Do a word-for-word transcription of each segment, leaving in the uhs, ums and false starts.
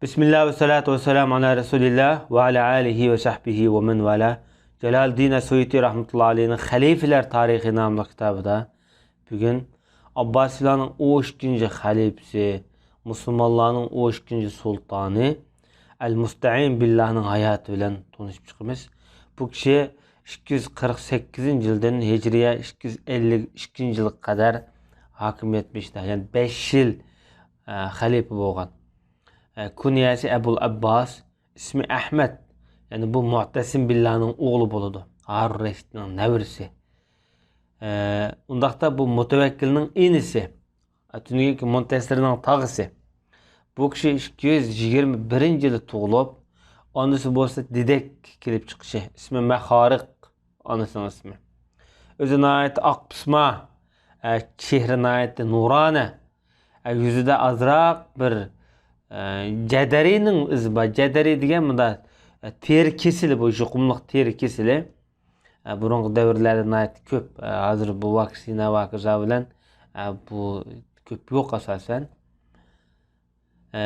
بىسمىللا ۋەسسالاتۇ ۋەسسالامۇ ئالا رەسۇلىللا ۋە ئالا ئالىھى ۋە سەھبىھى ۋە مەن ۋالا. جالالىددىن ئەسسۇيۇتى رەھمەتۇللا ئەلەيھنىڭ خەلىپىلەر تارىخى ناملىق كىتابىدا بۈگۈن ئابباسىيلارنىڭ ئون ئىككىنچى خەلىپىسى، مۇسۇلمانلارنىڭ ئون ئىككىنچى سۇلتانى ئەل مۇستەئىن بىللاھنىڭ ھاياتى بىلەن تونۇشۇپ چىقىمىز. بۇ كىشى ئىككى يۈز قىرىق سەككىزىنچى يىلدىن ھىجرىيە ئىككى يۈز ئەللىك ئىككىنچى يىلغا قەدەر ھاكىمىيەت بېشىدا، يەنى بەش يىل، ئە، خەلىپە بولغان. ئە، كۇنيەسى ئەبۇل ئابباس، ئىسمى ئەھمەد. يەنى بۇ مۇئتەسىم بىللانىڭ ئوغلى بولىدۇ. ھارۇن رەشىدنىڭ نەۋرىسى. ئە، ئۇنداقتا بۇ مۇتەۋەككىلنىڭ ئىنىسى. ئە، تۈنۈگۈنكى مۇنتەسىرنىڭ تاغىسى. بۇ كىشى ئىككى يۈز يىگىرمە بىرىنچى يىلى تۇغۇلۇپ، ئانىسى بولسا دېدەك كېلىپ چىقىشى. ئىسمى مەخارىق، ئانىسىنىڭ ئىسمى. ئۆزى ناھايىتى ئاق پىسما، ئە، چېھرى ناھايىتى نۇرانە. ئە، يۈزىدە ئازراق بىر، ئە، جەدەرىنىڭ ئىزى بار. جەدەرى دېگەن مۇنداق، ئە، تېرە كېسىلى، بۇ يۇقۇملۇق تېرە كېسىلى. ئە، بۇرۇنقى دەۋرلەردە ناھايىتى كۆپ. ئە، ھازىر بۇ ۋاكسىنا ۋە ھاكازا بىلەن، ئە، بۇ كۆپ يوق ئاساسەن. ئە،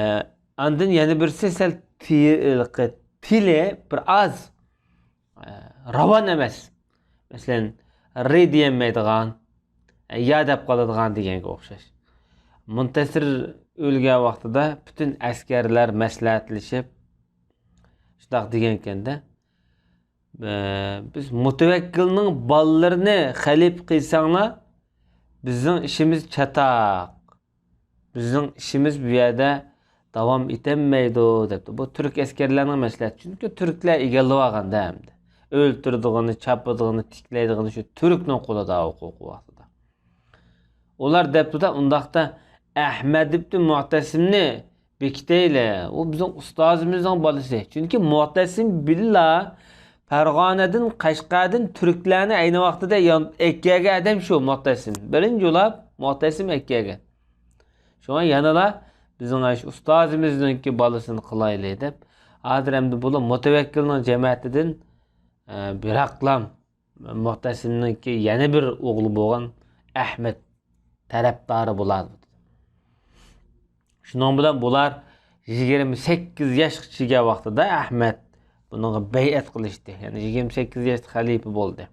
ئاندىن يەنە بىرسى سەل تى-، تىلى بىر ئاز، ئە، راۋان ئەمەس. مەسىلەن، رى دېيەلمەيدىغان، ئە، يا دەپ قالىدىغان دېگەنگە ئوخشاش. مۇنتەسىر ئۆلگەن ۋاقتىدا پۈتۈن ئەسكەرلەر مەسلىھەتلىشىپ، شۇنداق دېگەنكەندە، ئە، بىز مۇتەۋەككىلنىڭ بالىلىرىنى خەلىپە قىلساڭلار، بىزنىڭ ئىشىمىز چاتاق. بىزنىڭ ئىشىمىز بۇ يەردە داۋام ئېتەلمەيدۇ، دەپتۇ. بۇ تۈرك ئەسكەرلەرنىڭ مەسلىھەتى. چۈنكى تۈركلەر ئىگىلىۋالغاندا ئەمدى. ئۆلتۈرىدىغىنى، چاپىدىغىنى، تىكلەيدىغىنى شۇ تۈركنىڭ قولىدا ھوقۇقى ۋاقتىدا. ئۇلار دەپتۇ-دە، ئۇنداقتا ئەھمەد ئىبن مۇئتەسىمنى بېكىتەيلى. ئۇ بىزنىڭ ئۇستازىمىزنىڭ بالىسى. چۈنكى مۇئتەسىم بىللا پەرغانىدىن، قەشقەردىن تۈركلەرنى ئەينى ۋاقتىدا يان-، ئەكەلگەن ئادەم شۇ مۇئتەسىم. بىرىنچى ئۇلاپ مۇئتەسىم ئەكەلگەن. شۇڭا يەنىلا بىزنىڭ ئاشۇ ئۇستازىمىزنىڭكى بالىسىنى قىلايلى دەپ، ھازىر ئەمدى بۇلار مۇتەۋەككىلنىڭ جەمەتىدىن، ئە، بىراقلام مۇئتەسىمنىڭكى يەنە بىر ئوغلى بولغان ئەھمەد تەرەپدارى بولار. شۇنىڭ بىلەن بۇلار يىگىرمە سەككىز ياشقا كىرگەن ۋاقتىدا ئەھمەد بۇنىڭغا بەيئەت قىلىشتى. يەنى يىگىرمە سەككىز ياشتا خەلىپە بولدى.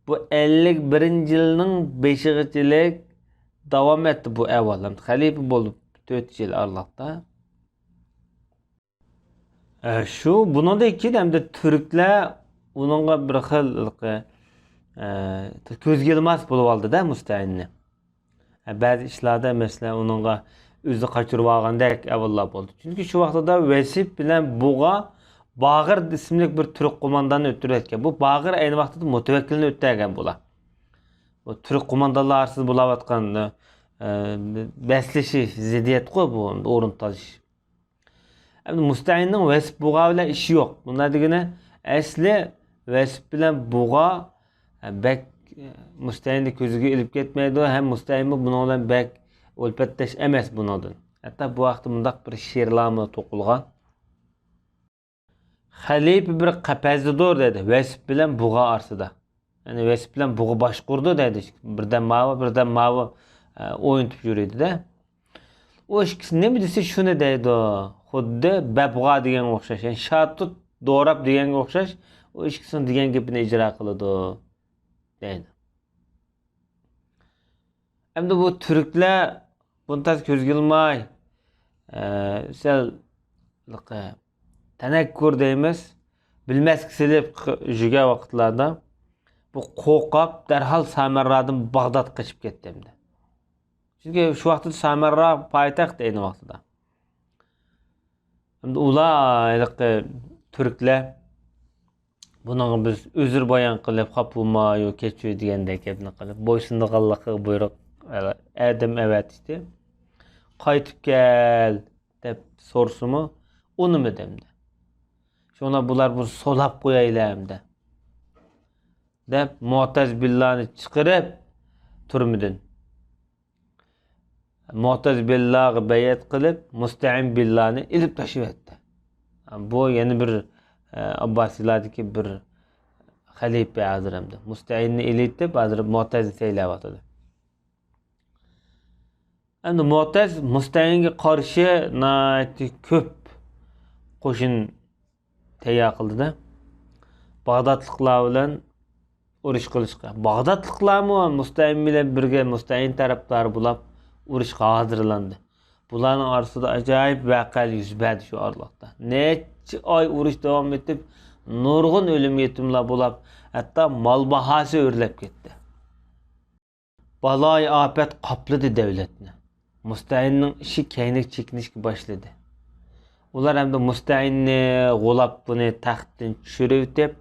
بۇ ئەللىك بىرىنچى يىلنىڭ بېشىغىچىلىك داۋام ئەتتى بۇ ئەھۋال. خەلىپە بولدى تۆت يىل ئارىلىقتا. ئە، شۇ، بۇنىڭدىن كېيىن ئەمدى تۈركلەر ئۇنىڭغا بىر خىل، ئە، كۆزگە ئىلماس بولۇۋالدى-دە مۇستەئىننى. ئە، بەزى ئىشلاردا، مەسىلەن، ئۇنىڭغا ئۆزىنى قاچۇرۇۋالغاندەك ئەھۋاللار بولدى. چۈنكى شۇ ۋاقتىدا ۋەسىپ بىلەن بۇغا باغىر ئىسىملىك بىر تۈرك قومانداننى ئۆلتۈرۈۋەتكەن. بۇ باغىر ئەينى ۋاقتىدا مۇتەۋەككىلنى ئۆلتۈرگەن بۇلار. بۇ تۈرك قوماندانلار ئارىسىدا بولاۋاتقان، ئە، بەسلىشىش، زىددىيەتقۇ بۇ، ئورۇن تالىشىش. ئەمدى مۇستەئىننىڭ ۋەسىپ بۇغا بىلەن ئىشى يوق. بۇنداق دېگىنى، ئەسلى ۋەسىپ بىلەن بۇغا بەك مۇستەئىننى كۆزىگە ئىلىپ كەتمەيدۇ، ھەم مۇستەئىنمۇ بۇنىڭ بىلەن بەك ئۈلپەتداش ئەمەس بۇنىڭدىن. ھەتتا بۇ ھەقتە مۇنداق بىر شېئىرلارمۇ توقۇلغان. خەلىپە بىر قەپەسدىدۇر دەيدۇ، ۋەسىپ بىلەن بۇغا ئارىسىدا. يەنى ۋەسىپ بىلەن بۇغا باشقۇرىدۇ دەيدۇ. بىردەم ماۋۇ، بىردەم ماۋۇ، ئە، ئوينىتىپ يۈرىدۇ-دە. ئۇ ئىككىسى نېمە دېسە شۇنى دەيدۇ. خۇددى بەبغا دېگەنگە ئوخشاش. يەنى شاتۇت دوراپ دېگەنگە ئوخشاش. ئۇ ئىككىسىنىڭ دېگەن گېپىنى ئىجرا قىلىدۇ دەيدۇ. ئەمدى بۇ تۈركلەر بۇنى تاز كۆزگە ئىلماي، ئە، سەل تەنەككۇر دەيمىز، بىلمەسكە سېلىپ يۈرگەن ۋاقىتلاردا بۇ قورقۇپ دەرھال سامەررادىن باغدادقا قېچىپ كەتتى ئەمدى. چۈنكى شۇ ۋاقىتتا سامەررا پايتەخت ئەينى ۋاقتىدا. ئەمدى ئۇلار، ھېلىقى تۈركلەر، بۇنىڭغا بىز ئۆزرە بايان قىلىپ، خاپا بولما، يو، كەچۈر دېگەندەك گەپنى قىلىپ، بويسۇنىدىغانلىقىغا بۇيرۇق، ئادەم ئەۋەتىشتى. قايتىپ كەل دەپ سورىسىمۇ، ئۇنىمىدى ئەمدى. شۇڭا بۇلار بۇنى سولاپ قويايلى ئەمدى دەپ، مۇئتەز بىللانى چىقىرىپ تۈرمىدىن، مۇئتەز بىللاغا بەيئەت قىلىپ، مۇستەئىن بىللانى ئېلىپ تاشلىۋەتتى. بۇ يەنە بىر، ئە، ئابباسىيلاردىكى بىر خەلىپە ھازىر ئەمدى. مۇستەئىننى ئېلىۋېتىپ، ھازىر مۇئتەزنى سەيلەۋاتىدۇ. ئەمدى مۇئتەز مۇستەئىنگە قارشى ناھايىتى كۆپ قوشۇن تەييار قىلدى-دە، باغدادلىقلار بىلەن ئۇرۇش قىلىشقا. باغدادلىقلارمۇ مۇستەئىن بىلەن بىرگە، مۇستەئىن تەرەپدار بولاپ ئۇرۇشقا ھازىرلاندى. بۇلارنىڭ ئارىسىدا ئاجايىپ ۋەقەلەر يۈز بەردى شۇ ئارىلىقتا. نەچچە ئاي ئۇرۇش داۋام ئېتىپ، نۇرغۇن ئۆلۈم يېتىملەر بولاپ، ھەتتا مال باھاسى ئۆرلەپ كەتتى. بالايىئاپەت قاپلىدى دەۋلەتنى. مۇستەئىننىڭ ئىشى كەينىگە چېكىنىشكە باشلىدى. ئۇلار ئەمدى مۇستەئىننى غۇلاپ، بۇنى تەختتىن چۈشۈرۈۋېتىپ،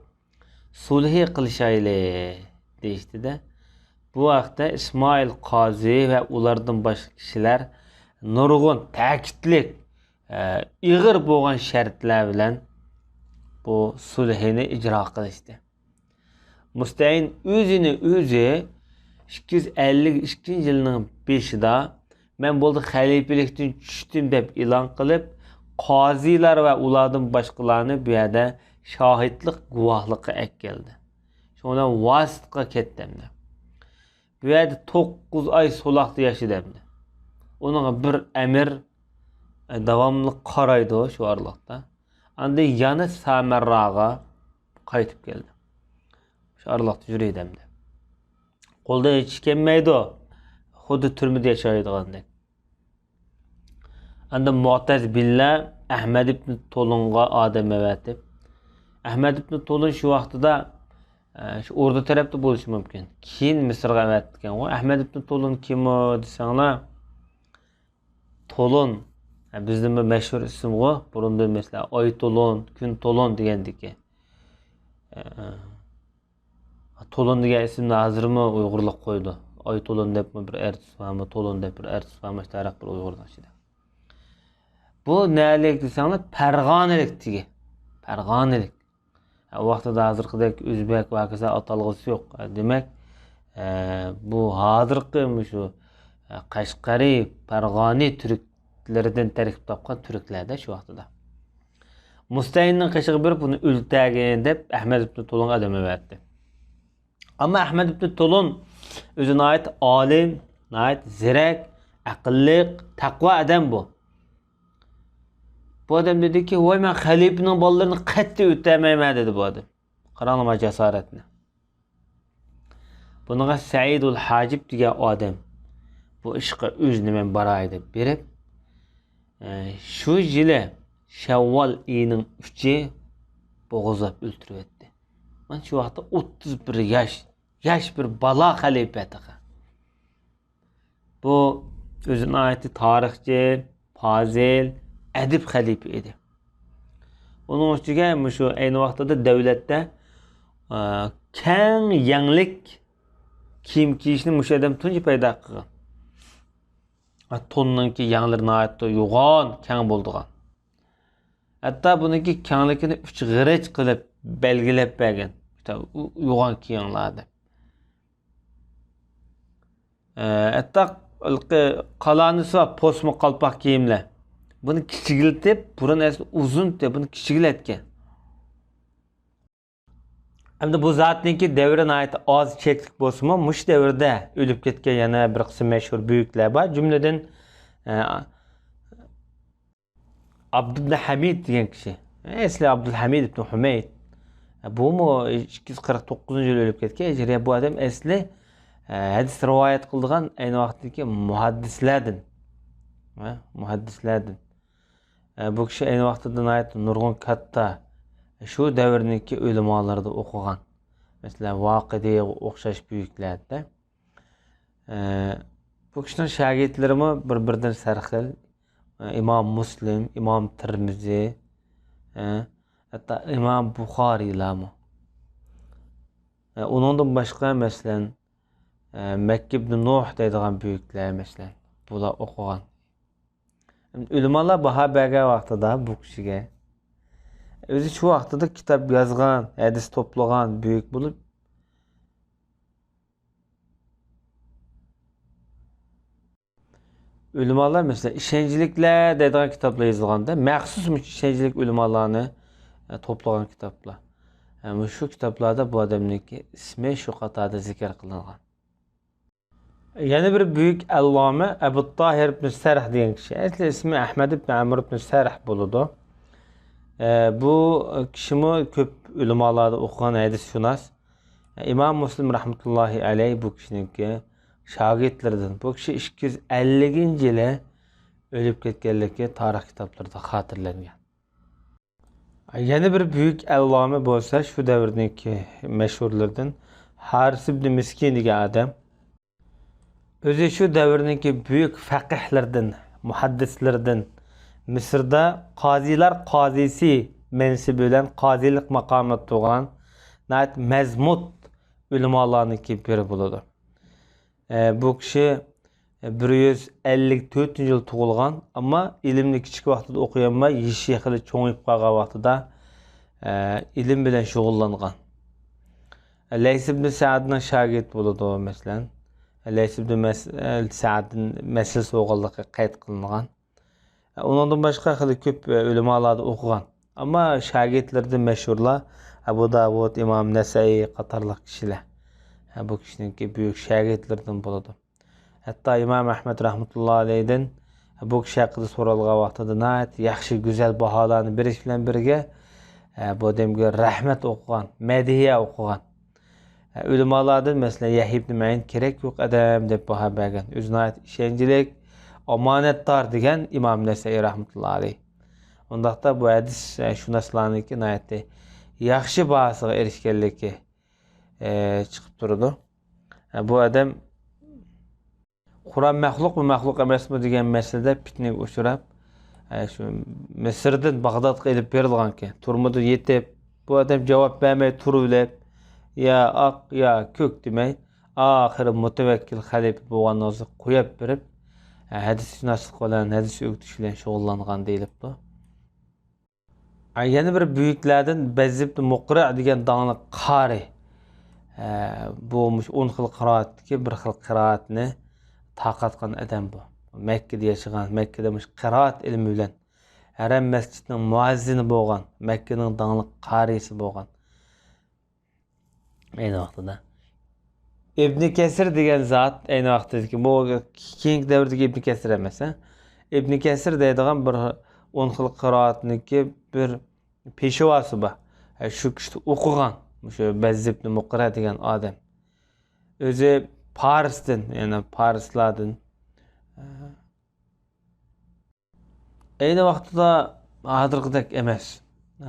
سۇلھى قىلىشايلى، دېيىشتى-دە. بۇ ھەقتە ئىسمائىل قازى ۋە ئۇلاردىن باشقا كىشىلەر نۇرغۇن تەكىتلىك، ئە، ئېغىر بولغان شەرتلەر بىلەن بۇ سۇلھىنى ئىجرا قىلىشتى. مۇستەئىن ئۆزىنى ئۆزى ئىككى يۈز ئەللىك ئىككىنچى يىلنىڭ بېشىدا، «مەن بولدى خەلىپىلىكتىن چۈشتۈم» دەپ ئېلان قىلىپ، قازىلار ۋە ئۇلاردىن باشقىلارنى بۇ يەردە شاھىتلىق، گۇۋاھلىققا ئەكەلدى. شۇنىڭ بىلەن ۋاسىتقا كەتتى ئەمدى. بۇ يەردە توققۇز ئاي سولاقتا ياشىدى ئەمدى. ئۇنىڭغا بىر ئەمىر، ئە، داۋاملىق قارايدۇ شۇ ئارىلىقتا. ئاندىن يەنە سامەرراغا قايتىپ كەلدى. شۇ ئارىلىقتا يۈرىدۇ ئەمدى. قولىدىن ھېچ ئىش كەلمەيدۇ. خۇددى تۈرمىدە ياشايدىغاندەك. ئاندىن مۇئتەز بىللە ئەھمەد ئىبن تولۇنغا ئادەم ئەۋەتىپ، ئەھمەد ئىبن تولۇن شۇ ۋاقتىدا، ئە، شۇ ئوردا تەرەپتە بولۇشى مۇمكىن. كېيىن مىسىرغا ئەۋەتكەنغۇ. ئەھمەد ئىبن تولۇن كىم ئۇ دېسەڭلار، تولۇن، ھە، بىزدىن بىر مەشھۇر ئىسىمغۇ، بۇرۇندىن مەسىلەن، ئاي تولۇن، كۈن تولۇن دېگەندىكى. ئە، تولۇن دېگەن ئىسىمنى ھازىرمۇ ئۇيغۇرلار قويىدۇ. ئاي تولۇن دەپمۇ بىر ئارتىس بارمۇ، تولۇن دەپ بىر ئارتىس بارمۇ، ئاشۇنداق بىر ئۇيغۇرنىڭ ئىچىدە. بۇ نەلىك دېسەڭلار، پەرغانىلىك تېگى. پەرغانىلىك. ئۇ ۋاقتىدا ھازىرقىدەك ئۆزبەك ۋە ھاكازا ئاتالغۇسى يوق. دېمەك، ئە، بۇ ھازىرقى مۇشۇ، ئە، قەشقەرى، پەرغانى تۈركلىرىدىن تەركىب تاپقان تۈركلەردە شۇ ۋاقتىدا. مۇستەئىننىڭ قېشىغا بېرىپ، «بۇنى ئۆلتۈرگىن» دەپ، ئەھمەد ئىبن تولۇنغا ئادەم ئەۋەتتى. ئەمما ئەھمەد ئىبن تولۇن ئۆزى ناھايىتى ئالىم، ناھايىتى زېرەك، ئەقىللىق، تەقۋا ئادەم بۇ. بۇ ئادەم دېدىكى، «ۋاي، مەن خەلىپىنىڭ بالىلىرىنى قەتئىي ئۆلتۈرمەيمەن» دېدى بۇ ئادەم. قاراڭلار جاسارەتنى. بۇنىڭغا سەئىدۇل ھاجىب دېگەن ئادەم، «بۇ ئىشقا ئۆزىنى مەن باراي» دەپ بېرىپ، ئە، شۇ يىلى شەۋۋال ئېيىنىڭ ئۈچى بوغۇزلاپ ئۆلتۈرۈۋەتتى. مانا شۇ ۋاقىتتا ئوتتۇز بىر ياش، ياش بىر بالا خەلىپە تېخى. بۇ ئۆزى ناھايىتى تارىخچى، پازىل، ئەدىب خەلىپە ئىدى. ئۇنىڭ ئۈستىگە مۇشۇ ئەينى ۋاقتىدا دۆلەتتە، ئە، كەڭ يەڭلىك كىيىم كىيىشنى مۇشۇ ئادەم تۇنجى پەيدا قىلغان. ئە، توننىڭكى يەڭلىرى ناھايىتى يوغان، كەڭ بولىدىغان. ھەتتا بۇنىڭكى كەڭلىكىنى ئۈچ غېرىچ قىلىپ بەلگىلەپ بەرگەن. يوغان كىيىڭلار دەپ. ئە، ھەتتا ھېلىقى قالانىسى بار، پوسما قالپاق كىيىملەر. بۇنى كىچىكلىتىپ، بۇرۇن ئەسلى ئۇزۇن، بۇنى كىچىكلەتكەن. ئەمدى بۇ زاتنىڭكى دەۋرى ناھايىتى ئاز، چەكلىك بولسىمۇ، مۇشۇ دەۋردە ئۆلۈپ كەتكەن يەنە بىر قىسىم مەشھۇر بۈيۈكلەر بار. جۈملىدىن، ئە، ئابدۇبنى ھەمىد دېگەن كىشى. ئەسلى ئابدۇلھەمىد ئىبن ھۈمەيد. بۇمۇ ئىككى يۈز قىرىق توققۇزىنچى يىل ئۆلۈپ كەتكەن ھىجرىيە. بۇ ئادەم ئەسلى، ئە، ھەدىس رىۋايەت قىلىدىغان ئەينى ۋاقىتتىكى مۇھەددىسلەردىن. ھە، مۇھەددىسلەردىن. ئە، بۇ كىشى ئەينى ۋاقتىدا ناھايىتى نۇرغۇن كاتتا شۇ دەۋرنىڭكى ئۆلىمالىرىدا ئوقۇغان. مەسىلەن، ۋاقىدىغا ئوخشاش بۈيۈكلەردە. ئە، بۇ كىشىنىڭ شاگىرتلىرىمۇ بىر-بىرىدىن سەرخىل. ئە، ئىمام مۇسلىم، ئىمام تىرمىزى، ئە، ھەتتا ئىمام بۇخارىيلارمۇ. ئە، ئۇنىڭدىن باشقا، مەسىلەن، ئە، مەككىبنى نۇھ دەيدىغان بۈيۈكلەر، مەسىلەن، بۇلار ئوقۇغان. ئۆلىمالار باھا بەرگەن ۋاقتىدا بۇ كىشىگە، ئۆزى شۇ ۋاقتىدا كىتاب يازغان، ھەدىس توپلىغان بۈيۈك بولۇپ، ئۆلىمالار، مەسىلەن، ئىشەنچلىكلەر دەيدىغان كىتابلار يېزىلغاندا، مەخسۇس مۇشۇ ئىشەنچلىك ئۆلىمالارنى، ئە، توپلىغان كىتابلار. ھە، مۇشۇ كىتابلاردا بۇ ئادەمنىڭكى ئىسمى شۇ قاتاردا زىكىر قىلىنغان. يەنە بىر بۈيۈك ئەللامە ئەبۇ تاھىر ئىبن سەرھ دېگەن كىشى. ئەسلى ئىسمى ئەھمەد ئىبن ئەمر ئىبن سەرھ بولىدۇ. ئە، بۇ كىشىمۇ كۆپ ئۆلىمالاردا ئوقۇغان ھەدىسشۇناس. ئىمام مۇسلىم رەھمەتۇللاھى ئەلەيھ بۇ كىشىنىڭكى شاگىرتلىرىدىن. بۇ كىشى ئىككى يۈز ئەللىكىنچى يىلى ئۆلۈپ كەتكەنلىكى تارىخ كىتابلىرىدا خاتىرىلەنگەن. يەنە بىر بۈيۈك ئەللامە بولسا شۇ دەۋردىكى مەشھۇرلىرىدىن ھارىس ئىبنى مىسكىن دېگەن ئادەم. ئۆزى شۇ دەۋرنىڭكى بۈيۈك فەقىھلىرىدىن، مۇھەددىسلىرىدىن، مىسىردا قازىلار قازىسى مەنسىپى بىلەن قازىلىق ماقامىدا تۇرغان ناھايىتى مەزمۇت ئۆلىمالارنىڭكى بىرى بولىدۇ. ئە، بۇ كىشى، ئە، بىر يۈز ئەللىك تۆتىنچى يىل تۇغۇلغان، ئەمما ئىلىمنى كىچىك ۋاقتىدا ئوقۇيالماي، يېشى خېلى چوڭىيىپ قالغان ۋاقتىدا، ئە، ئىلىم بىلەن شۇغۇللانغان. لەيس ئىبنى سەئدنىڭ شاگىرتى بولىدۇ، مەسىلەن. لەيس ئىبنى مەس-، سەئدنىڭ مەسىلىسى بولغانلىقى قەيت قىلىنغان. ئۇنىڭدىن باشقا خېلى كۆپ ئۆلىمالاردا ئوقۇغان. ئەمما شاگىرتلىرىدىن مەشھۇرلار ئەبۇ داۋۇد، ئىمام نەسەئىي قاتارلىق كىشىلەر بۇ كىشىنىڭكى بۈيۈك شاگىرتلىرىدىن بولىدۇ. ھەتتا ئىمام ئەھمەد رەھمەتۇللا ئەلەيھدىن بۇ كىشى ھەققىدە سورالغان ۋاقتىدا ناھايىتى ياخشى، گۈزەل باھالارنى بېرىش بىلەن بىرگە، بۇ ئادەمگە رەھمەت ئوقۇغان، مەدھىيە ئوقۇغان. ئۆلىمالاردىن، مەسىلەن، يەھيا ئىبنى مەئىن كېرەك يوق ئادەم دەپ باھا بەرگەن. ئۆزى ناھايىتى ئىشەنچلىك، ئامانەتدار دېگەن ئىمام نەسەئىي رەھمەتۇللا ئەلەيھ. ئۇنداقتا بۇ ھەدىس، ئە، شۇناسلارنىڭكى ناھايىتى ياخشى باھاسىغا ئېرىشكەنلىكى، ئە، چىقىپ تۇرىدۇ. ئە، بۇ ئادەم قۇرئان مەخلۇقمۇ، مەخلۇق ئەمەسمۇ دېگەن مەسىلىدە پىتنىگە ئۇچراپ، ئە، شۇ مىسىردىن باغدادقا ئېلىپ بېرىلغانىكەن. تۈرمىدە يېتىپ، بۇ ئادەم جاۋاب بەرمەي تۇرۇۋېلىپ، يا ئاق، يا كۆك دېمەي، ئاخىرى مۇتەۋەككىل خەلىپە بولغاندىن سوڭ قويۇپ بېرىپ، ئە، ھەدىسشۇناسلىق بىلەن، ھەدىس ئۆگىتىش بىلەن شۇغۇللانغان دېيىلىپتۇ. يەنە بىر بۈيۈكلەردىن بەزز ئىبن مۇقرى دېگەن داڭلىق قارى. ئە، بۇ مۇشۇ ئون خىل قىرائەتتىكى بىر خىل قىرائەتنى تارقاتقان ئادەم بۇ. مەككىدە ياشىغان، مەككىدە مۇشۇ قىرائەت ئىلمى بىلەن ھەرەم مەسچىتنىڭ مۇئەززىنى بولغان، مەككىنىڭ داڭلىق قارىسى بولغان. ئەينى ۋاقتىدا ئىبنى كەسىر دېگەن زات، ئەينى ۋاقتىدىكى بۇ كېيىنكى دەۋردىكى ئىبنى كەسىر ئەمەس، ھە؟ ئىبنى كەسىر دەيدىغان بىر ئون خىل قىرائەتنىڭكى بىر پېشۋاسى بار. ھە، شۇ كىشى ئوقۇغان، مۇشۇ بەزز ئىبنى مۇقرە دېگەن ئادەم. ئۆزى پارسدىن، يەنى پارسلاردىن. ئەينى ۋاقتىدا ھازىرقىدەك ئەمەس.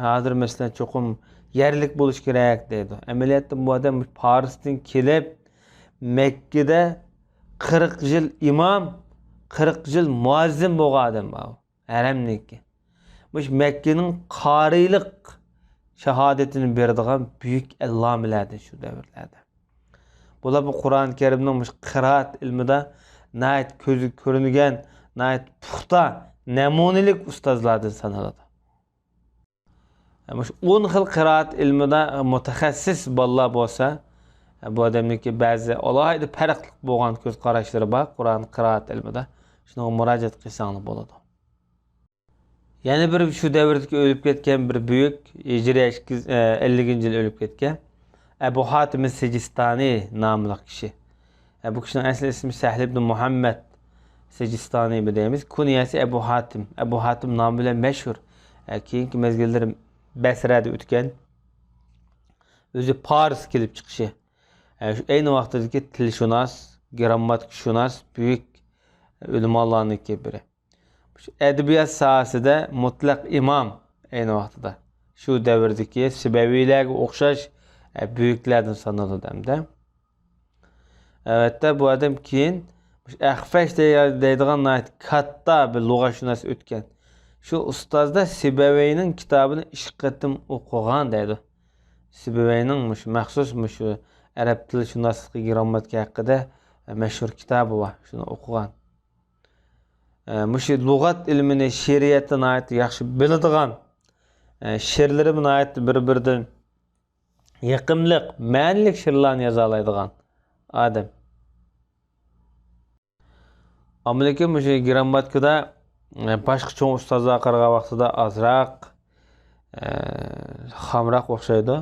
ھازىر، مەسىلەن، چوقۇم يەرلىك بولۇش كېرەك دەيدۇ. ئەمەلىيەتتە بۇ ئادەم پارسدىن كېلىپ، مەككىدە قىرىق يىل ئىمام، قىرىق يىل مۇئەززىن بولغان ئادەم بار. ھەرەمنىڭكى. مۇشۇ مەككىنىڭ قارىيلىق شاھادىتىنى بېرىدىغان بۈيۈك ئەللامىلەردىن شۇ دەۋرلەردە. بۇلار بۇ قۇرئان كەرىمنىڭ مۇشۇ قىرائەت ئىلمىدا ناھايىتى كۆزگە كۆرۈنگەن، ناھايىتى پۇختا، نەمۇنىلىك ئۇستازلاردىن سانىلىدۇ. مۇشۇ ئون خىل قىرائەت ئىلمىدا مۇتەخەسسىس بالىلار بولسا، بۇ ئادەمنىڭكى بەزى ئالاھىدە پەرقلىق بولغان كۆز قاراشلىرى بار قۇرئان قىرائەت ئىلمىدا. شۇنىڭغا مۇراجىئەت قىلساڭلار بولىدۇ. يەنە بىر شۇ دەۋردىكى ئۆلۈپ كەتكەن بىر بۈيۈك، ھىجرىيە ئىككى يۈز ئەللىكىنچى يىلى ئۆلۈپ كەتكەن ئەبۇ ھاتىم سىجىستانى ناملىق كىشى. ئە، بۇ كىشىنىڭ ئەسلى ئىسمى سەھل ئىبن مۇھەممەد سىجىستانى دەيمىز. كۇنيەسى ئەبۇ ھاتىم. ئەبۇ ھاتىم نامى بىلەن مەشھۇر. ئە، كېيىنكى مەزگىللىرى بەسرەدە ئۆتكەن. ئۆزى پارس كېلىپ چىقىشى. ئە، شۇ ئەينى ۋاقتىدىكى تىلشۇناس، گىرامماتىكىشۇناس، بۈيۈك ئۆلىمالارنىڭكى بىرى. شۇ ئەدەبىيات ساھەسىدە مۇتلەق ئىمام ئەينى ۋاقتىدا. شۇ دەۋردىكى سىبەۋىيلەرگە ئوخشاش، ئە، بۈيۈكلەردىن سانىلىدۇ ئەمدى. ئەلۋەتتە، بۇ ئادەم كېيىن مۇشۇ ئەخفەش دەي-، دەيدىغان ناھايىتى كاتتا بىر لۇغەتشۇناس ئۆتكەن. شۇ ئۇستازدا سىبەۋەينىڭ كىتابىنى ئىككى قېتىم ئوقۇغان دەيدۇ. سىبەۋەينىڭ مۇشۇ مەخسۇس مۇشۇ ئەرەب تىلشۇناسلىقى، گىرامماتىكا ھەققىدە مەشھۇر كىتابى بار، شۇنى ئوقۇغان. ئە، مۇشۇ لۇغەت ئىلمىنى، شېئىرىيەتنى ناھايىتى ياخشى بىلىدىغان، ئە، شېئىرلىرىمۇ ناھايىتى بىر-بىرىدىن يېقىملىق، مەنىلىك شېئىرلارنى يازالايدىغان ئادەم. ئەمما لېكىن مۇشۇ گىرامماتىكىدا، ئە، باشقا چوڭ ئۇستازلارغا قارىغان ۋاقتىدا ئازراق، ئە، خامراق ئوخشايدۇ.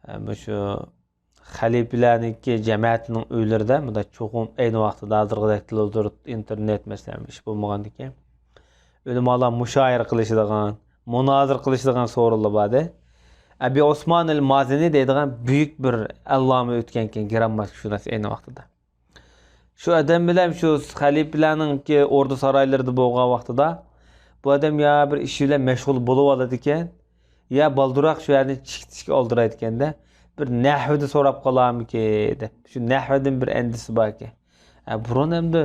ئە، مۇشۇ خەلىپىلەرنىڭكى جەمەتىنىڭ ئۆيلىرىدە مۇنداق چوقۇم ئەينى ۋاقىتتا ھازىرقىدەك تېلېۋىزور، ئىنتېرنېت مەسىلەن ئىش بولمىغاندىكىن، ئۆلىمالار مۇشائىرە قىلىشىدىغان، مۇنازىرە قىلىشىدىغان سورۇنلار بار ئىدى. ئەبى ئوسمان ئەل مازىنى دەيدىغان بۈيۈك بىر ئەللامە ئۆتكەنكەن، گىرامماتىكا شۇناس ئەينى ۋاقتىدا. شۇ ئادەم بىلەن شۇ خەلىپىلەرنىڭكى ئوردا سارايلىرىدا بولغان ۋاقتىدا بۇ ئادەم يا بىر ئىش بىلەن مەشغۇل بولۇۋالىدىكەن، يا بالدۇراق شۇ يەرنى چىكىتىشكە ئالدىرايدىكەن-دە، بىر نەھۋىدە سوراپ قالارمىكىن دەپ، شۇ نەھۋىدىن بىر ئەندىشىسى باركەن. ئە، بۇرۇن ئەمدى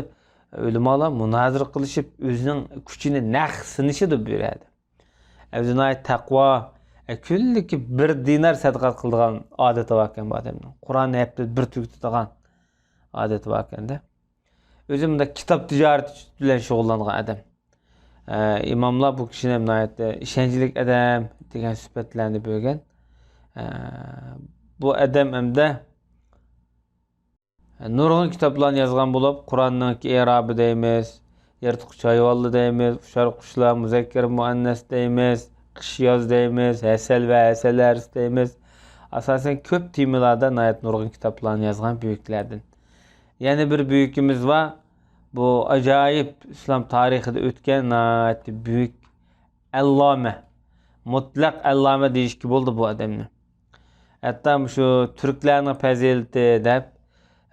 ئۆلىمالار مۇنازىرە قىلىشىپ، ئۆزىنىڭ كۈچىنى نەق سىنىشىدۇ بۇ يەردە. ئەۋزۇناي تەقۋا، ئە، كۈنلۈكى بىر دىنار سەدىقە قىلىدىغان ئادىتى باركەن بۇ ئادەمنىڭ. قۇرئاننى ھەپتىدە بىر تۈگىتىدىغان ئادىتى باركەن-دە. ئۆزى مۇنداق كىتاب تىجارىتى بىلەن شۇغۇللانغان ئادەم. ئە، ئىماملار بۇ كىشىنى ناھايىتى ئىشەنچلىك ئادەم دېگەن سۈپەتلەرنى بۆلگەن. ئە، بۇ ئادەم ئەمدى نۇرغۇن كىتابلارنى يازغان بولۇپ، قۇرئاننىڭكى ئېرابى دەيمىز، يىرتقۇچ ھايۋانلار دەيمىز، ئۇچار قۇشلار، مۇزەككەر مۇئەننەس دەيمىز، قىش ياز دەيمىز، ھەسەل ۋە ھەسەل ھەرىسى دەيمىز. ئاساسەن كۆپ تېمىلاردا ناھايىتى نۇرغۇن كىتابلارنى يازغان بۈيۈكلەردىن. يەنە بىر بۈيۈكىمىز بار. بۇ ئاجايىپ ئىسلام تارىخىدا ئۆتكەن ناھايىتى بۈيۈك ئەللامە، مۇتلەق ئەللامە دېيىشكە بولىدۇ بۇ ئادەمنى. ھەتتا مۇشۇ تۈركلەرنىڭ پەزىلىتى دەپ،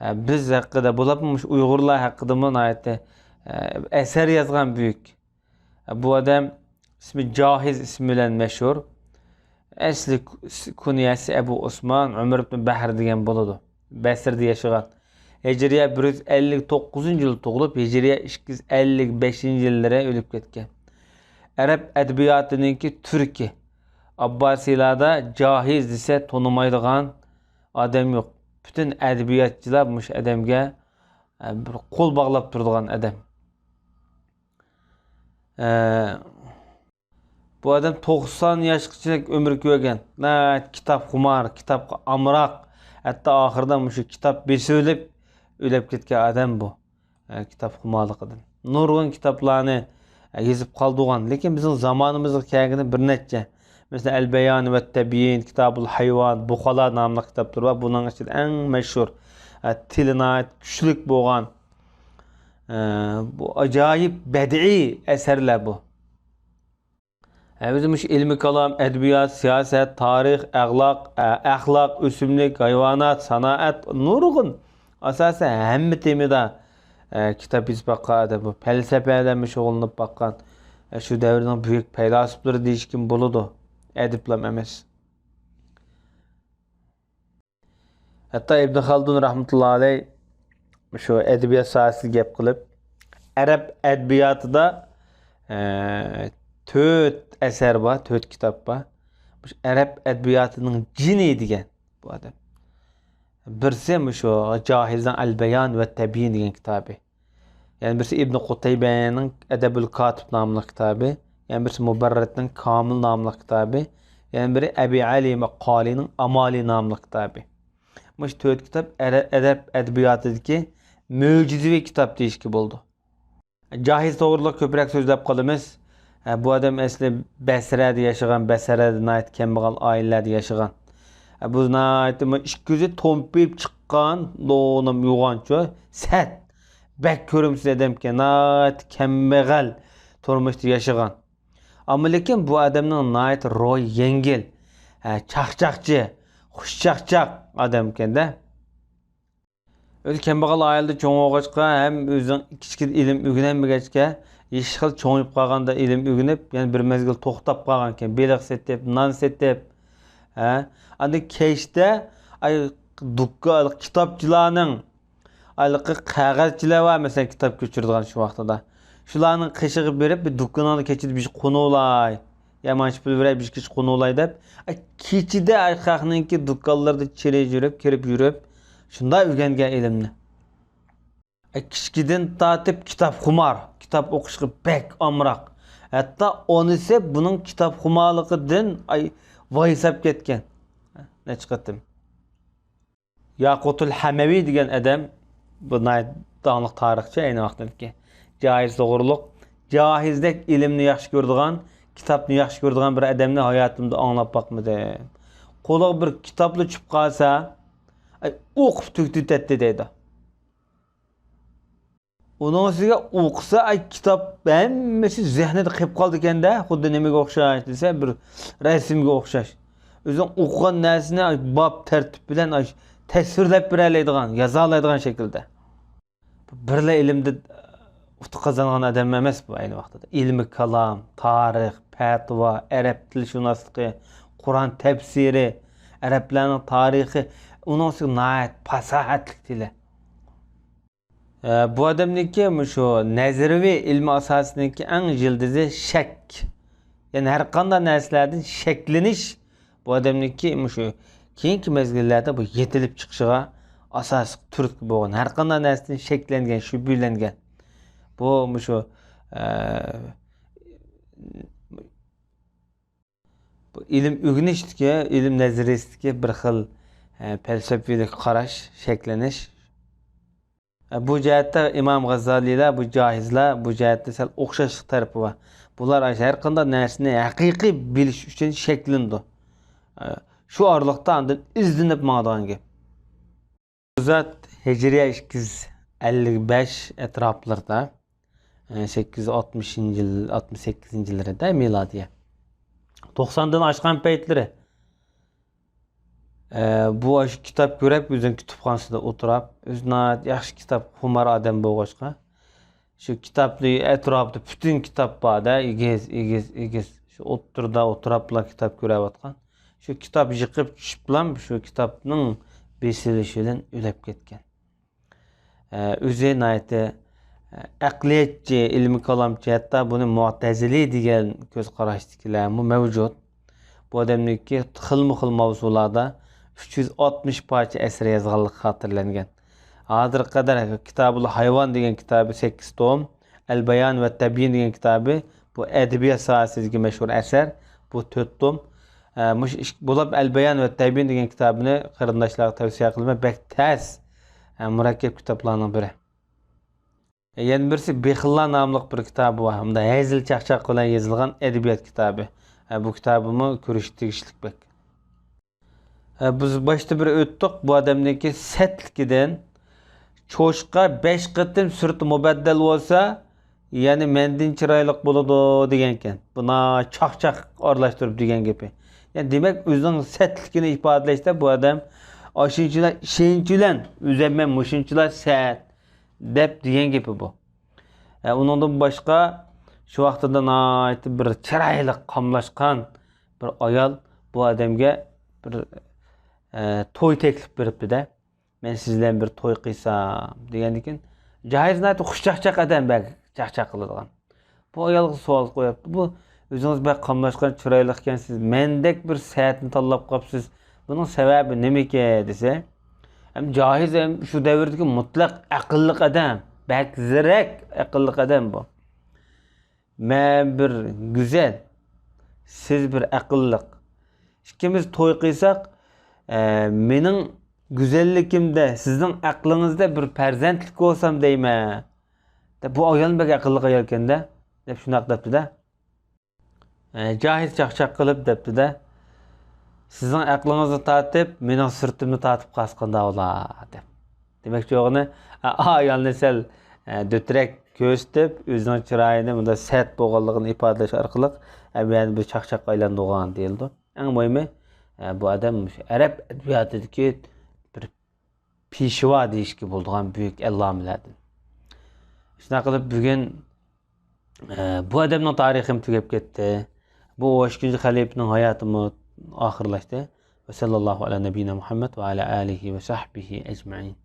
ئە، بىز ھەققىدە، بولۇپمۇ مۇشۇ ئۇيغۇرلار ھەققىدىمۇ ناھايىتى، ئە، ئەسەر يازغان بۈيۈك. ئە، بۇ ئادەم ئىسمى جاھىز ئىسمى بىلەن مەشھۇر. ئەسلى كۇ-، كۇنيەسى ئەبۇ ئوسمان ئۆمەر ئىبن بەھر دېگەن بولىدۇ. بەسرىدە ياشىغان. ھىجرىيە بىر يۈز ئەللىك توققۇزىنچى يىلى تۇغۇلۇپ، ھىجرىيە ئىككى يۈز ئەللىك بەشىنچى يىللىرى ئۆلۈپ كەتكەن. ئەرەب ئەدەبىياتىنىڭكى تۈركى. ئابباسىيلاردا جاھىز دېسە تونۇمايدىغان ئادەم يوق. پۈتۈن ئەدەبىياتچىلار مۇشۇ ئادەمگە، ئە، بىر قول باغلاپ تۇرىدىغان ئادەم. ئە، بۇ ئادەم توقسان ياشقىچىلىك ئۆمۈر كۆرگەن. ناھايىتى كىتابخۇمار، كىتابقا ئامراق. ھەتتا ئاخىرىدا مۇشۇ كىتاب بېسىۋېلىپ ئۆلۈپ كەتكەن ئادەم بۇ. ئە، كىتابخۇمارلىقىدىن. نۇرغۇن كىتابلارنى، ئە، يېزىپ قالدۇرغان. لېكىن بىزنىڭ زامانىمىزغا كەلگىنى بىر نەچچە. مەسىلەن، ئەلبەيان ۋە تەبيىن، كىتابۇل ھايۋان، بۇخالا ناملىق كىتابلىرى بار. بۇنىڭ ئىچىدە ئەڭ مەشھۇر، ئە، تىلى ناھايىتى كۈچلۈك بولغان، ئە، بۇ ئاجايىپ بەدىئىي ئەسەرلەر بۇ. ھە، ئۆزى مۇشۇ ئىلمىي كالام، ئەدەبىيات، سىياسەت، تارىخ، ئەخلاق، ئە، ئەخلاق، ئۆسۈملۈك، ھايۋانات، سانائەت، نۇرغۇن، ئاساسەن ھەممە تېمىدا، ئە، كىتاب يېزىپ باققان ئادەم بۇ. پەلسەپە بىلەنمۇ شۇغۇللىنىپ باققان، ئە، شۇ دەۋرنىڭ بۈيۈك پەيلاسوپلىرى دېيىشكىمۇ بولىدۇ. ئەدىبلام ئەمەس. ھەتتا ئىبن خالدۇن رەھمەتۇللا ئەلەي شۇ ئەدەبىيات ساھەسىدە گەپ قىلىپ، ئەرەب ئەدەبىياتىدا، ئە، تۆت ئەسەر بار، تۆت كىتاب بار. مۇشۇ ئەرەب ئەدەبىياتىنىڭ جىنى دېگەن بۇ ئادەم. بىرسى مۇشۇ جاھىزنىڭ ئەلبەيان ۋە تەبيىن دېگەن كىتابى. يەنە بىرسى ئىبن قۇتەيبەنىڭ ئەدەبۇل كاتىب ناملىق كىتابى، يەنە بىرسى مۇبەررەتنىڭ كامىل ناملىق كىتابى، يەنە بىرى ئەبى ئەلى قالىنىڭ ئامالى ناملىق كىتابى. مۇشۇ تۆت كىتاب ئەرە-، ئەرەب ئەدەبىياتىدىكى مۆجىزىۋى كىتاب دېيىشكە بولىدۇ. جاھىز توغرىلىق كۆپرەك سۆزلەپ قالىمىز. ھە، بۇ ئادەم ئەسلى بەسرەدە ياشىغان، بەسرەدە ناھايىتى كەمبەغەل ئائىلىلەردە ياشىغان. ھە، بۇ ناھايىتى مۇ-، ئىككى كۆزى تومپىيىپ چىققان، لونۇم يوغانچۇ، سەت، بەك كۆرۈمسىز ئادەمكەن، ناھايىتى كەمبەغەل تۇرمۇشتا ياشىغان. ئەمما لېكىن بۇ ئادەمنىڭ ناھايىتى روھى يەڭگىل، ھە، چاقچاقچى، خۇشچاقچاق ئادەمكەن-دە. ئۆزى كەمبەغەل ئائىلىدە چوڭ بولغاچقا، ھەم ئۆزىنىڭ كىچىكىدە ئىلىم ئۆگىنەلمىگەچكە، ھېچ خىل چوڭىيىپ قالغاندا ئىلىم ئۆگىنىپ، يەنە بىر مەزگىل توختاپ قالغانىكەن، بېلىق سېتىپ، نان سېتىپ، ھە. ئاندىن كەچتە، ئاي، دۇكا-، كىتابچىلارنىڭ، ھېلىقى قەغەزچىلەر بار، مەسىلەن، كىتاب كۆچۈرىدىغان شۇ ۋاقتىدا. شۇلارنىڭ قېشىغا بېرىپ، بىر دۇكىنىڭدا كېچىدە بىر قونۇۋالاي. يا مانچە پۇل بېرەي، بىر كېچە قونۇۋالاي دەپ، ئە، كېچىدە ئاي خەقنىڭكى دۇكانلىرىدا چىرىپ يۈرۈپ، كىرىپ يۈرۈپ، شۇنداق ئۆگەنگەن ئىلىمنى. ئە، كىچىكىدىن تارتىپ كىتابخۇمار، كىتاب ئوقۇشقا بەك ئامراق. ھەتتا ئانىسى بۇنىڭ كىتابخۇمارلىقىدىن، ئاي، ۋايساپ كەتكەن. نەچچە قېتىم. ياقۇتۇل ھەمەۋى دېگەن ئادەم، بۇ ناھايىتى داڭلىق تارىخچى، ئەينى ۋاقىتتىكى جاھىز توغرۇلۇق، جاھىزدەك ئىلىمنى ياخشى كۆرىدىغان، كىتابنى ياخشى كۆرىدىغان بىر ئادەمنى ھاياتىمدا ئاڭلاپ باقمىدىم. قولىغا بىر كىتابلا چۈشۈپ قالسا، ئاي، ئوقۇپ تۈگىتىۋېتەتتى دەيدۇ. ئۇنىڭ ئۈستىگە ئوقۇسا، ئاي، كىتاب ھەممىسى زېھنىدە قېلىپ قالىدىكەن-دە، خۇددى نېمىگە ئوخشاش دېسە، بىر رەسىمگە ئوخشاش. ئۆزۈڭ ئوقۇغان نەرسىنى، ئاي، باب تەرتىپ بىلەن، ئاي، تەسۋىرلەپ بېرەلەيدىغان، يازالايدىغان شەكىلدە. بىرلا ئىلىمدە ئۇتۇق قازانغان ئادەم ئەمەس بۇ ئەينى ۋاقتىدا. ئىلمى كالام، تارىخ، پەتىۋا، ئەرەب تىلشۇناسلىقى، قۇرئان تەپسىرى، ئەرەبلەرنىڭ تارىخى، ئۇنىڭ ئۈستىگە ناھايىتى پاساھەتلىك تىلى. ئە، بۇ ئادەمنىڭكى مۇشۇ نەزەرىيەۋى ئىلمىي ئاساسىنىڭكى ئەڭ يىلتىزى شەك. يەنى ھەر قانداق نەرسىلەردىن شەكلىنىش بۇ ئادەمنىڭكى مۇشۇ كېيىنكى مەزگىللەردە بۇ يېتىلىپ چىقىشىغا ئاساسلىق تۈرتكە بولغان. ھەر قانداق نەرسىدىن شەكلەنگەن، شۈبھىلەنگەن. بۇ مۇشۇ، ئە، بۇ ئىلىم ئۆگىنىشتىكى، ئىلىم نەزەرىيىسىدىكى بىر خىل، ئە، پەلسەپىۋىلىك قاراش، شەكلىنىش. بۇ جەھەتتە ئىمام غازالىيلار، بۇ جاھىزلار، بۇ جەھەتتە سەل ئوخشاشلىق تەرىپى بار. بۇلار ھەر قانداق نەرسىنى ھەقىقىي بىلىش ئۈچۈن شەكلىنىدۇ. شۇ ئارىلىقتا ئاندىن ئىزدىنىپ ماڭىدىغان گەپ. بۇ زات ھىجرىيە ئىككى يۈز ئەللىك بەش ئەتراپلىرىدا، سەككىز يۈز ئاتمىشىنچى يىل، ئاتمىش سەككىزىنچى يىللىرىدا مىلادىيە. توقساندىن ئاشقان پەيتلىرى. ئە، بۇ ئاشۇ كىتاب كۆرەپ، ئۆزىنىڭ كۇتۇپخانىسىدا ئولتۇراپ، ئۆزى ناھايىتى ياخشى كىتاب خۇمار ئادەم بولغاچقا، شۇ كىتابنى ئەتراپىدا پۈتۈن كىتاب بار-دە، ئېگىز، ئېگىز، ئېگىز. شۇ ئوتتۇرىدا ئولتۇراپلا كىتاب كۆرۈۋاتقان. شۇ كىتاب يىقىپ چۈشۈپلا شۇ كىتابنىڭ بېسىلىشى بىلەن ئۆلۈپ كەتكەن. ئە، ئۆزى ناھايىتى، ئە، ئەقلىيەتچى، ئىلمىي كالامچى، ھەتتا بۇنى مۇئتەزىلى دېگەن كۆز قاراشتىكىلەرمۇ مەۋجۇت. بۇ ئادەمنىڭكى خىلمۇ خىل ماۋزۇلاردا ئۈچ يۈز ئاتمىش پارچە ئەسەر يازغانلىقى خاتىرىلەنگەن. ھازىرغا قەدەر كىتابۇل ھايۋان دېگەن كىتابى سەككىز توم، ئەل بايان ۋە تەبيىن دېگەن كىتابى، بۇ ئەدەبىيات ساھەسىدىكى مەشھۇر ئەسەر، بۇ تۆت توم. ئە، مۇشۇ ئىش-، بولۇپ ئەل بايان ۋە تەبيىن دېگەن كىتابىنى قېرىنداشلارغا تەۋسىيە قىلىمەن، بەك تەس، ئە، مۇرەككەپ كىتابلارنىڭ بىرى. يەنە بىرسى بېخىللار ناملىق بىر كىتابى بار. ھەمدە ھەزىل چاقچاق بىلەن يېزىلغان ئەدەبىيات كىتابى. ھە، بۇ كىتابىمۇ كۆرۈشكە تېگىشلىك بەك. ھە، بىز باشتا بىر ئۆتتۇق. بۇ ئادەمنىڭكى سەتلىكىدىن چوشقا بەش قېتىم سۈرىتى مۇبەددەل بولسا، يەنى مەندىن چىرايلىق بولىدۇ دېگەنكەن. بۇنا چاقچاق ئارىلاشتۇرۇپ دېگەن گېپى. يەنى دېمەك، ئۆزىنىڭ سەتلىكىنى ئىپادىلەشتە بۇ ئادەم ئاشۇنچىلا ئىشەنچ بىلەن، ئۆزۈم مەن مۇشۇنچىلا سەت دەپ دېگەن گېپى بۇ. ئە، ئۇنىڭدىن باشقا شۇ ۋاقتىدا ناھايىتى بىر چىرايلىق قاملاشقان بىر ئايال بۇ ئادەمگە بىر، ئە، توي تەكلىپ بېرىپتۇ-دە. «مەن سىز بىلەن بىر توي قىلسام» دېگەندىن كېيىن، جاھىز ناھايىتى خۇش چاقچاق ئادەم، بەك چاقچاق قىلىدىغان. بۇ ئايالغا سوئال قويۇپتۇ. «بۇ ئۆزىڭىز بەك قاملاشقان، چىرايلىق ئىكەنسىز، مەندەك بىر سەتنى تاللاپ قاپسىز. بۇنىڭ سەۋەبى نېمىكەن؟» دېسە، ھەم جاھىز ھەم شۇ دەۋردىكى مۇتلەق ئەقىللىق ئادەم، بەك زېرەك ئەقىللىق ئادەم بۇ. «مەن بىر گۈزەل، سىز بىر ئەقىللىق. ئىككىمىز توي قىلساق، ئە، مېنىڭ گۈزەللىكىمدە، سىزنىڭ ئەقلىڭىزدە بىر پەرزەنتلىك بولسام دەيمەن» دەپ، بۇ ئايال بەك ئەقىللىق ئايالكەن-دە، دەپ شۇنداق دەپتۇ-دە. ئە، جاھىز چاقچاق قىلىپ دەپتۇ-دە، «سىزنىڭ ئەقلىڭىزنى تارتىپ، مېنىڭ سۈرىتىمنى تارتىپ قالسا قانداق بولا؟» دەپ. دېمەكچى بولغىنى، ئە، ئايالنى سەل، ئە، دۆترەك كۆرسىتىپ، ئۆزىنىڭ چىرايىنى مۇنداق سەت بولغانلىقىنى ئىپادىلەش ئارقىلىق، ئە، يەنە بىر چاقچاققا ئايلاندۇرغان دېيىلىدۇ. ئەڭ مۇھىمى، ئە، بۇ ئادەم مۇشۇ ئەرەب ئەدەبىياتىدىكى بىر پېشۋا دېيىشكە بولىدىغان بۈيۈك ئەللامىلەردىن. شۇنداق قىلىپ بۈگۈن، ئە، بۇ ئادەمنىڭ تارىخىمۇ تۈگەپ كەتتى. بۇ ئون ئىككىنچى خەلىپىنىڭ ھاياتىمۇ ئاخىرلاشتى. ۋە سەللەللاھۇ ئەلا نەبىينا مۇھەممەد ۋە ئەلا ئالىھى ۋە سەھبىھى ئەجمەئىن.